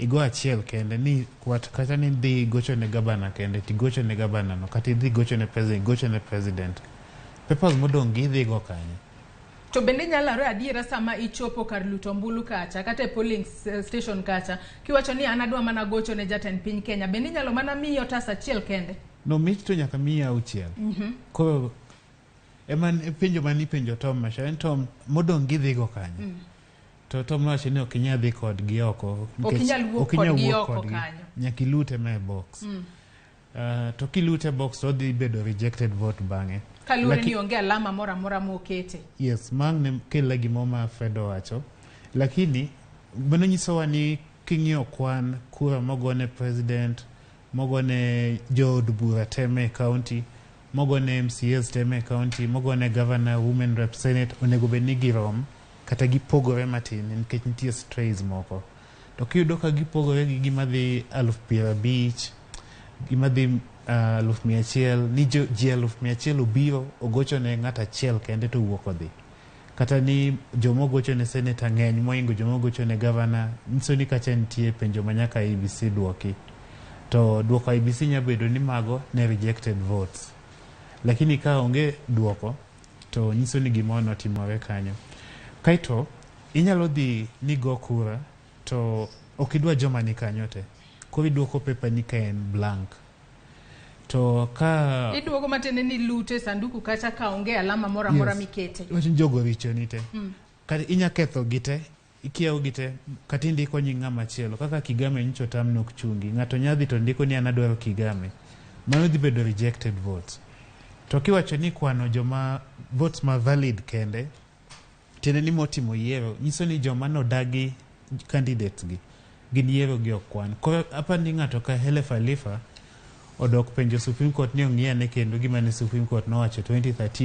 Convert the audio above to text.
Igo achiel kende ni wat kata ni idhi gocho ne gavana kende tigocho ne gavana no, kata idhi gocho ne president, igocho ne president. Papers modong' gi idhi go kanye? To bende nyalore adiera sama ichopo kar luto ombulu kacha kata e polling station kacha kiwacho ni an adwa mana gocho ne jatend piny Kenya, bende inyalo mana miyi otas achiel kende? No, mich to nyaka miyi auchiel. Koro ema penjo mane ipenjo Tom Macharia ni Tom, modong' gidhi go kanye? To Tom nowacho ni ok inyal dhi kodgi oko. Ok inyal wuok ok inyal kodgi wuok oko kodgi. kanyo. Nyaka ilute ma e box. To kilute e box to odhi bedo rejected vote bang'e. Kaluwore Laki- ni onge alama moro amora mokete. Yes, mang' ne kela gimo ma Fred owacho. Lakini mano nyisowa ni king'iyo kwan kura mogone president, mogone jood bura te me county, mogone MCAs te me county, mogone governor, women rep, senate, onego bed ni girom kata gipogore matin nikech nitie strays moko. To kiyudo ka gipogore gi gima dhi 50,000, gima dhi 100,000, ni ji 100,000 obiro ogocho ne ng'at achiel kende to owuok odhi. Kata ni joma ogocho ne senator ng'eny mohingo joma ogocho ne governor, nyiso ni kacha nitie penjo ma nyaka IEBC duoki. To duoko IEBC nyalo bedo ni mago ne rejected votes. Lakini ka onge duoko, to nyiso ni gimoro notimore kanyo. Kaeto, inyalo dhi ni go kura, to ok idwa joma ni kanyo te. Koro iduoko paper ni ka en blank. To ka Iduogo matiende ni lute sanduku kacha ka onge alama moro amora mikete. Iwacho ni jogo richo ni te. Kata inya ketho gi te, ikiewo gi te, kata indiko nying ng'ama chielo. Kaka Kigame nyocha otam nok chungi. Ng'ato nya dhi to ndiko ni an adwaro Kigame. Mano dhi bedo rejected votes. To kiwacho ni kwano joma votes ma valid kende, tiende ni motimo yiero, nyiso ni joma nodagi candidates gi, gin yiero gi ok kwan. Koro aparo ni ng'ato ka Khelef Khalifa odok penjo Supreme Court ni ong'i ane kendo gima ne Supreme Court nowacho 2013.